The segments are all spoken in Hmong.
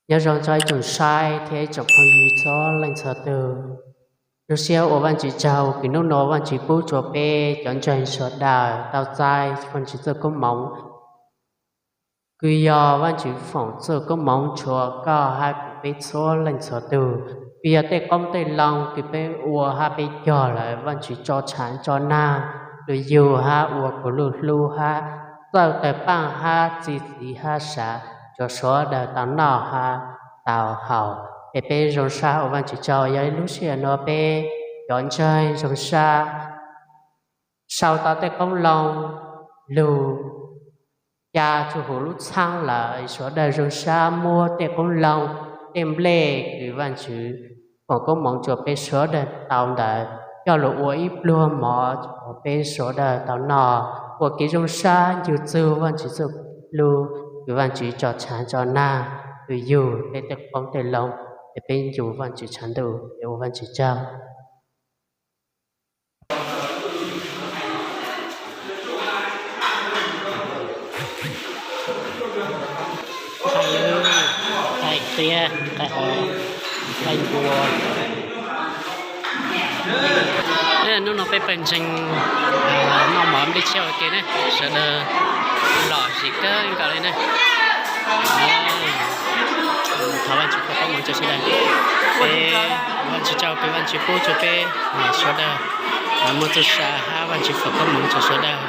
Nyob zoo txog ib tsoom saib thiab ib tsoom phooj ywg txhua leej txhua tus. Zoo siab ua Vajtswv tsaug kws hnub no Vajtswv pub rua peb cov ntseeg sawv daws tau txais Vajtswv txoj koob moov. Kws yog Vajtswv foom txoj koob moov rua koj hab kws peb txhua leej txhua tug. Kws yog tej qoob tej loo kws peb ua hab peb cog lawm, Vajtswv tso tshaav tso naag lug yug hab ua kuv lug hlub hab txawj tawg paaj hab txi txiv hab sav rua sawv daws tau noj hab tau haus. Es peb zoo sab ua Vajtswv tsaug, yog ib lub sij hawm no peb cov ntseeg zoo sab sau tau tej qoob loo lug ca txug huv lub txhaab lawm, sawv daws zoo sab muab tej qoob loo, tej nplej kws Vajtswv foom koob moov rua peb sawv daws tau ntawd coj lug ua ib pluag mov rua peb sawv daws tau noj, ua kev zoo sab ncu txug Vajtswv txoj lug, kws Vajtswv tso tshaav tso naag lug yug peb tej qoob tej loo, es peb ncu Vajtswv tshav ntuj es ua Vajtswv tsaug. Qaij lwb, qaij qiab, qaij o, qaij npua. Hnub no peb pawg ntseeg noj mov nplej tshiab ua ke ne, sawv daws lom zem kawg nkaus li ne. Thov Vajtswv foom koob moov rua sawv daws. Peb ua Vajtswv tsaug kws Vajtswv pub rua peb sawv daws muaj txuj sa hab Vajtswv foom koob moov rua sawv daws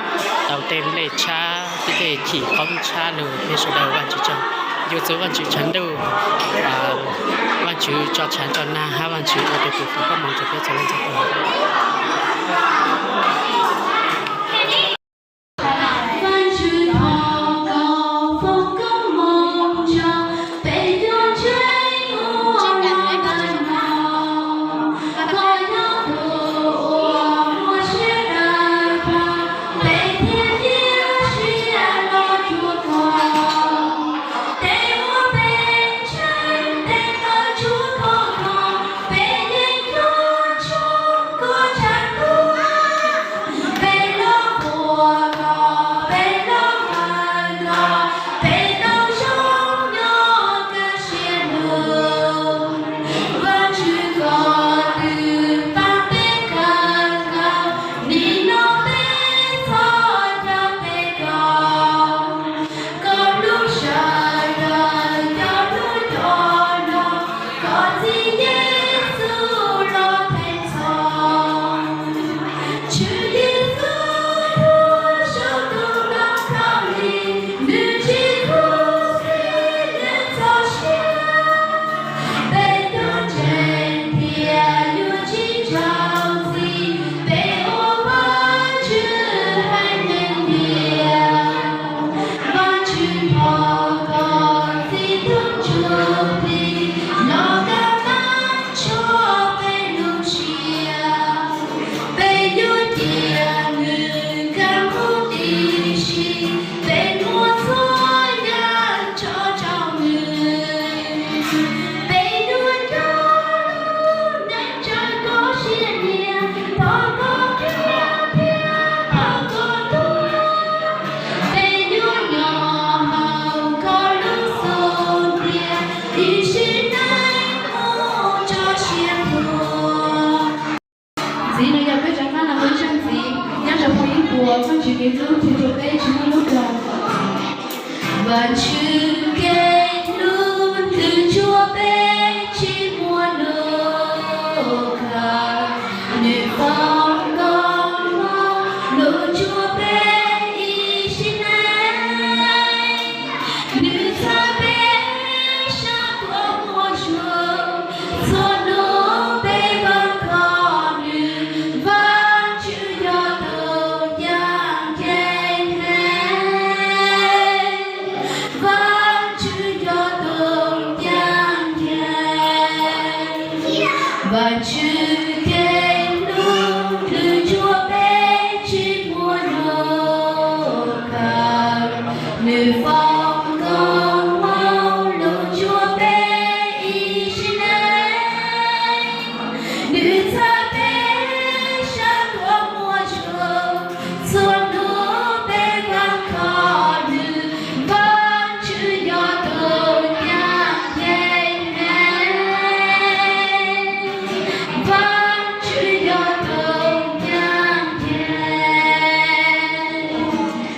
tau tej nplej tshab, tej chim qoob tshab lug, peb sawv daws ua Vajtswv tsaug, ncu txug Vajtswv tshav ntuj, Vajtswv tso tshaav tso naag hab Vajtswv ua tug kws foom koob moov rua peb txhua leej txhua tug.